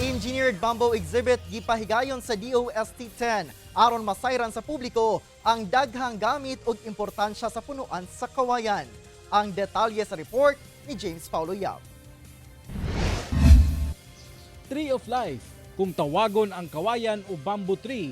Engineered Bamboo Exhibit gipahigayon sa DOST 10 aron masayran sa publiko ang daghang gamit ug importansya sa punuan sa kawayan. Ang detalye sa report ni James Paulo Yap. Tree of Life kung tawagon ang kawayan o bamboo tree,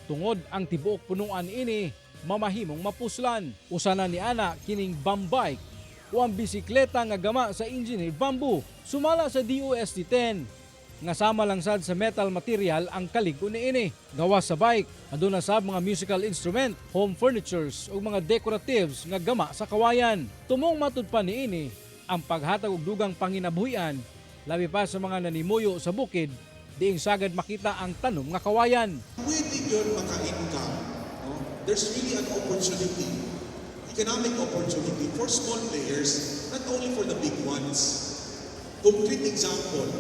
tungod ang tibuok punuan ini mamahimong mapuslan. Usa na ni ana kining bambike o ang bisikleta nga gama sa engineered bamboo, sumala sa DOST 10 nga sama lang sad sa metal material ang kalig-on niini. Gawas sa bike, aduna sab mga musical instrument, home furnitures ug mga decoratives nga gama sa kawayan. Tumong matud pa niini ang paghatag og dugang panginabuhian, labi pa sa mga nanimuyo sa bukid diing sagad makita ang tanom nga kawayan. Pwede yun maka-income. No? There's really an opportunity, economic opportunity for small players, not only for the big ones. Concrete example,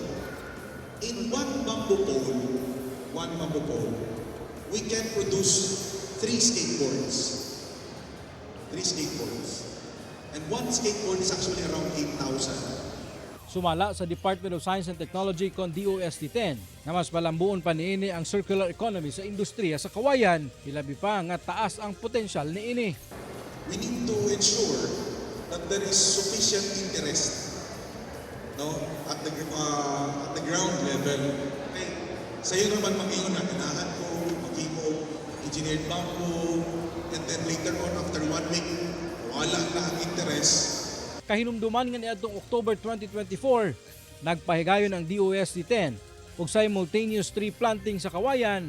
in one bamboo pole, one bamboo pole, we can produce three skateboards. Three skateboards. And one skateboard is actually around 8,000. Sumala sa Department of Science and Technology kon DOST 10 nga mas palambuon pa niini ang circular economy sa industriya sa kawayan, ilabi pa nga taas ang potensyal niini. We need to ensure that there is sufficient interest, no, at the ground level. Okay, sayo naman mag-ingon na ganahan ko maghimo engineered bamboo, and then later on, after one week, wala na ang interest. Kahinumduman nga niadtong October 2024, nagpahigayon ang DOST 10 og simultaneous tree planting sa kawayan,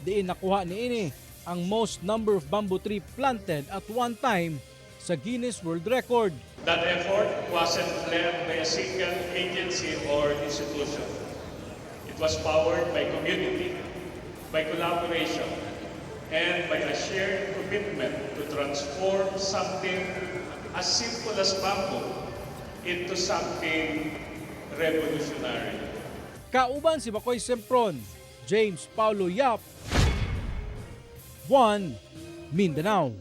diin nakuha niini ang most number of bamboo tree planted at one time sa Guinness World Record. That effort wasn't led by a single agency or institution. It was powered by community, by collaboration, and by a shared commitment to transform something as simple as bamboo into something revolutionary. Kauban si Makoy Sempron, James Paulo Yap, 1 Mindanao.